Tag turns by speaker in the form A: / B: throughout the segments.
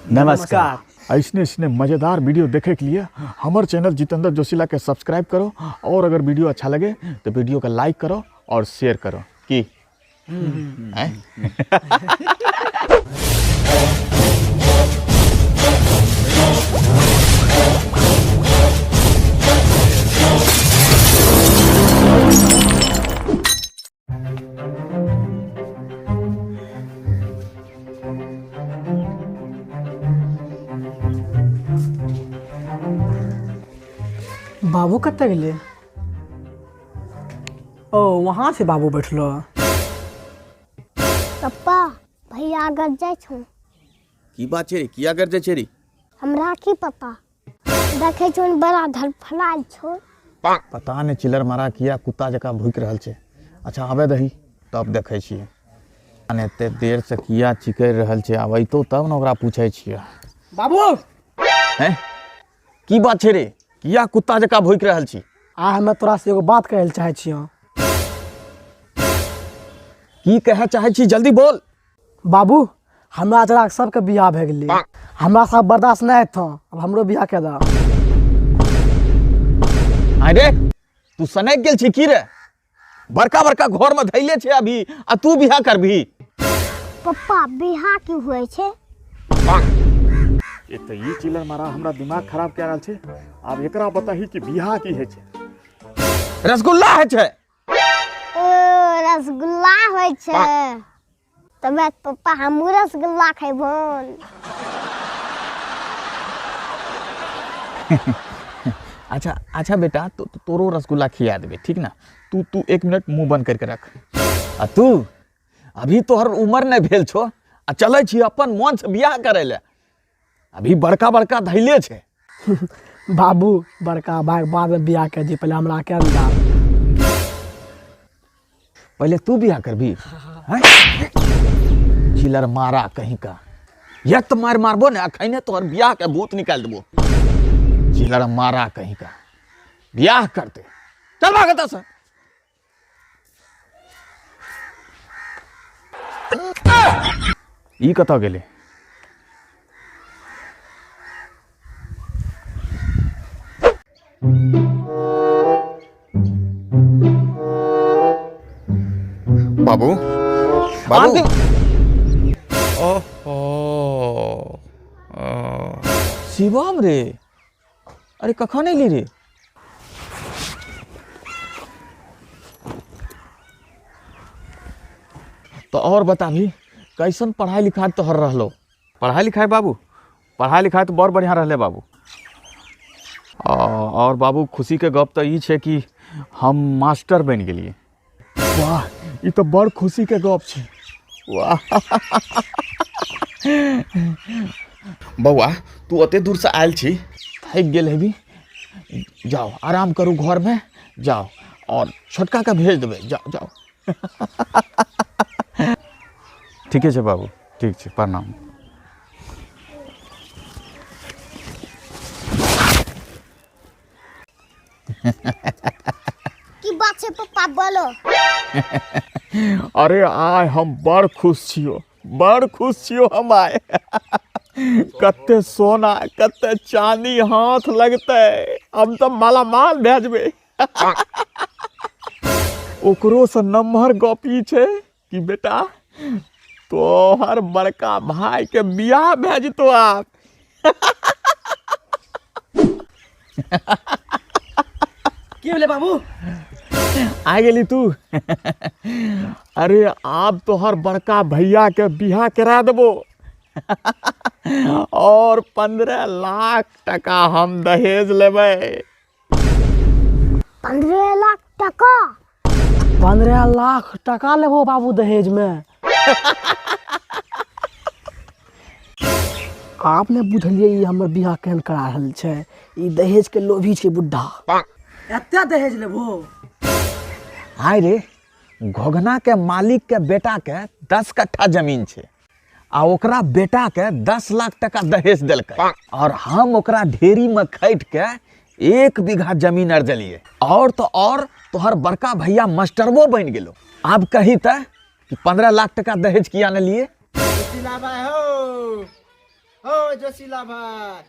A: नमस्कार।
B: ऐसने ऐसने मज़ेदार वीडियो देखे के लिए हमारे चैनल जितेंद्र जोशीला के सब्सक्राइब करो, और अगर वीडियो अच्छा लगे तो वीडियो का लाइक करो और शेयर करो। की हैं?
C: बाबू कतऽ गेलै? ओ वहाँ से बाबू बैठलो।
D: पप्पा, भैया अगर जाइ छौ।
E: की बात छै रे? किया गरजै छै रे?
D: हमरा की पता, देखै छौ बड़ा धड़फड़ायल छौ।
B: पता नहि चिलर मारा किया कुत्ता जकाँ भूकि रहल छै। अच्छा आबे दही तब देखै छियै। एते देर से किया चिकरि रहल छै, आब अयतौ तब ने ओकरा पूछै छियै।
C: बाबू!
E: हैं? की बात छै रे? किया कुत्ता जकाँ भूकि रहल छी?
C: आ हमे तोरा से एगो बात कहै लए चाहै छियौ।
E: की कहै चाहै छी, जल्दी बोल।
C: बाबू, हमरा जरा सबके बियाह भए गेलै, हमरा सब बर्दाश्त नहि हेतौ, अब हमरो बियाह कए दऽ।
E: अरे तू सनकि गेल छी की रे? बड़का बड़का घर में धैले छै अभी, आ तू बियाह करबही?
D: पप्पा, बियाह की होइ छै?
B: एक तऽ ई चिलर मारा हमरा दिमाग खराब कए रहल छै, आब एकरा बताही कि बियाह की होइ छै।
E: रसगुल्ला होइ छै।
D: ओ रसगुल्ला होइ छै? तबे पप्पा हमहूँ रसगुल्ला खैबोन।
E: अच्छा अच्छा बेटा, तो तोरो रसगुल्ला खिया देबे, ठीक ना? तू तू एक मिनट मुंह बंद करके रख। आ तू अभी तोहर उम्र नहीं भेल छो आ चलै छी अपन मन से बियाह करै ले, अभी बड़का बड़का धैले छै।
C: बाबू, बड़का भाई बाद में बियाह कर दी, पहले हमरा के अंदर।
E: पहले तू बियाह करबी? हैं? चिलर मारा कहीं का, एक तो मार मारबो ने अखने तोहर बियाह के भूत निकाल देबो। चिलर मारा कहीं का, बियाह करते चल भाग एतऽ से।
B: ई कतऽ गेलै?
E: बाबू, बाबू।
F: ओहो,
E: शिवम रे, अरे कखन एली रे? तो और बताबी, कैसन पढ़ाई लिखाई तोहर रहलो? पढ़ाई लिखाई बाबू, पढ़ाई लिखाई तो बड़ बढ़िया रहले बाबू। और बाबू खुशी के गप तो ई छै कि हम मास्टर बनि गेलियै।
B: वाह, ई तो बड़ खुशी के गप छै।
E: वाह बौआ, तू ओते दूर से आयल छी, थाकि गेल हेबी, जाओ आराम करू घर में जाओ, और छोटका के भेज देबै, जाओ जाओ।
B: ठीके छै बाबू, ठीक छै, प्रणाम।
D: की बात छै पप्पा, बोलो।
B: अरे आइ हम बड़ खुश छियो, बड़ खुश छियो हम आइ। कते सोना कते चांदी हाथ लगतै, हम तऽ मालामाल भए जेबै। ओकरो से नम्हर गप ई छै कि बेटा तोहर बड़का भाई के बियाह भए जेतो आब।
C: की भेलै बाबू?
B: आ गेली तू? अरे आब तोहर बड़का भैया के बियाह करा देबो और 15 लाख टका हम दहेज लेबै।
D: 15 लाख टका?
C: 15 लाख टका लेबो बाबू दहेज में? आप ने बुझलिए ई हमर बियाह केहन करा रहल छै, ई दहेज के लोभी छै बुढ़ा। एते दहेज लेबो?
E: आय रे, घोघना के मालिक के बेटा के 10 कट्ठा जमीन छै आ ओकरा बेटा के 10 लाख टका दहेज देलकै, और हम ओकरा ढेरी में खैट के 1 बीघा जमीन अरजलिए, और तो और तोहर बड़का भैया मास्टरबो बन गेलो। आब कही त कि 15 लाख टका दहेज किया ने लिए?
G: हो, हो।
A: जोशीला भाई।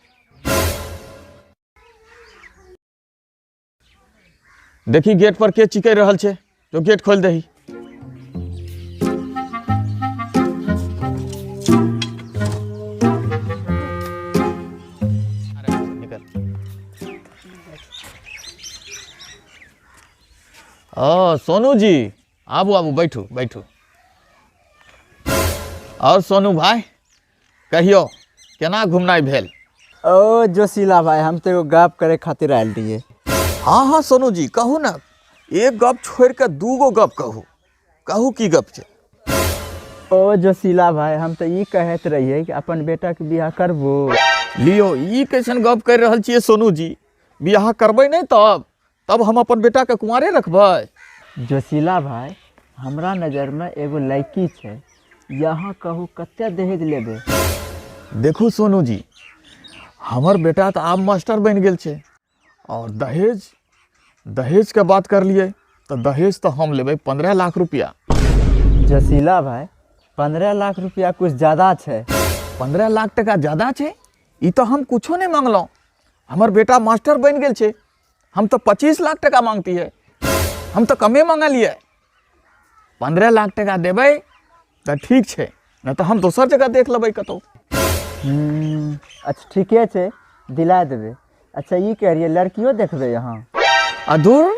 B: देखी गेट पर के चिकरि रहल छै, जो गेट खोल दही। ओ सोनू जी, आबू आबू, बैठू बैठू। और सोनू भाई कहियो केना घुमनाइ भेल?
A: ओ जोशीला भाई, हम तो एगो गप करे खातिर आयल रहिए।
B: हाँ हाँ सोनू जी कहू ना, एक गप छोड़ के दू गो गप कहू, कहू की गप छै?
A: ओ जोशीला भाई, हम तो ई कहैत रहिए कि अपन बेटा के बियाह करबो।
B: लियो ई कैसन गप कर रहल छियै सोनू जी, बियाह करबै नहीं तब तब हम अपन बेटा के कुंवारे रखबै।
A: जोशीला भाई, हमरा नजर में एगो लड़की छै, यहाँ कहू कते दहेज लेबे?
B: देखू सोनू जी, हमर बेटा तो आब मास्टर बनि गेल छै, और दहेज दहेज के बात कर लिए तो दहेज तो हम लेबै 15 लाख रुपया।
A: जोशीला भाई, 15 लाख रुपया कुछ ज्यादा छै।
B: 15 लाख टका ज्यादा छै? ई तो हम कुछो नहीं मांगलहुँ, हमर बेटा मास्टर बनि गेल छै, हम तो 25 लाख टका मांगती है, हम तो कमे मांगलिए। 15 लाख टका देबै तऽ ठीक छै, नहीं तो हम दोसर जगह देख लेबै कतौ।
A: अच्छा ठीके छै, दिला देबै। अच्छा ई कह रहियै लड़कियो देखबै अहाँ?
B: आ दूर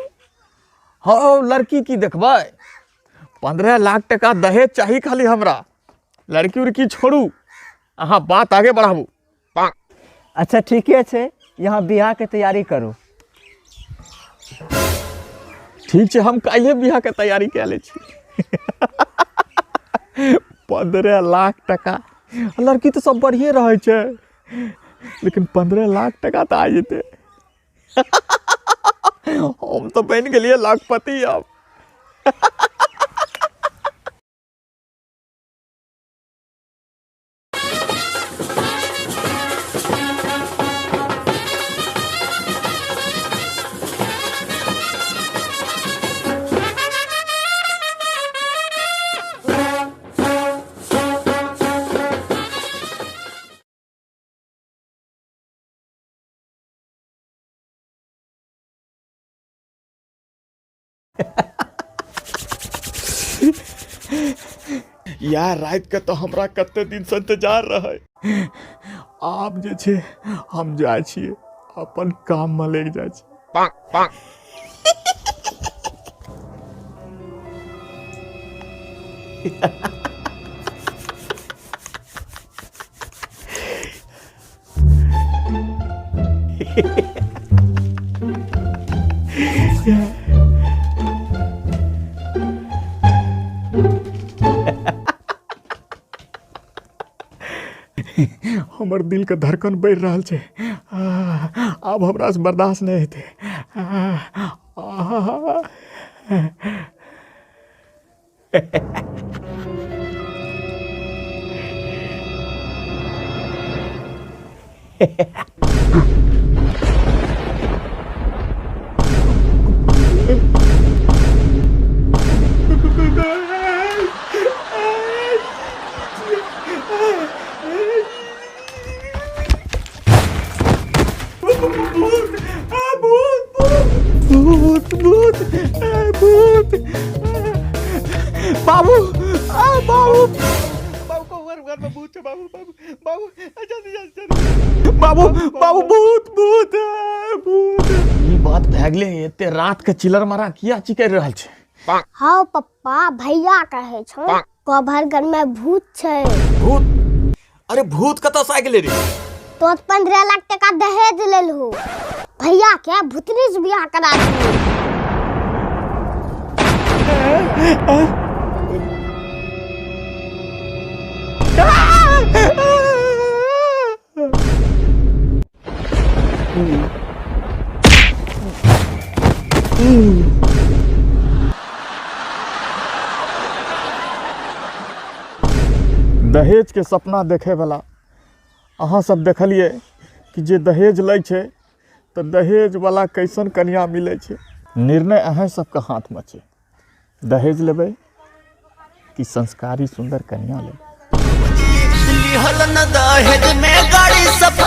B: हाँ, लड़की की देखबै? 15 लाख टका दहेज चाही खाली हमरा, लड़की उड़की छोड़ू, अहाँ बात आगे बढ़ाबू।
A: अच्छा ठीके छै, यहाँ बियाह के तैयारी करू।
B: ठीक छै, हम काल्हि बियाह के तैयारी कए लै छी। 15 लाख टका, लड़की तऽ सब बढ़िए रहै छै, लेकिन 15 लाख टका तऽ आ जेतै। हम तऽ बनि गेलियै लाखपति आब। यार रात के तो हमरा कते दिन से इंतजार रहे, आब जे छे हम जाइ छियै अपन काम में लग जाइ छी। हमर दिल के धड़कन बढ़ि रहल छै, आब हमरा से बर्दाश्त नहीं हेतै। भूत भूत भूत, बाबू बाबू बाबू घर में भूत है, बाबू बाबू बाबू जल्दी जल्दी बाबू बाबू भूत भूत भूत। ई बात भए गेलै, एते रात के चिलर मारा किया चिकरि रहल छै?
D: हाँ पप्पा, भैया कहै छौ कभर घर में भूत छै।
B: भूत? अरे भूत कतऽ से आ गेलै रे?
D: तो 15 लाख टका दहेज लेलहु, भैया के भूतनी से बियाह करा देलहु।
B: दहेज के सपना देखे वाला अहाँ सब देखलिए कि जे दहेज लै छै तऽ दहेज वाला कैसन कन्या मिलै छै। निर्णय अहाँ सबके हाथ में छै, दहेज लेबै कि संस्कारी सुंदर कन्या लेबै।
F: लिहल न दहेज में गाड़ी सफारी।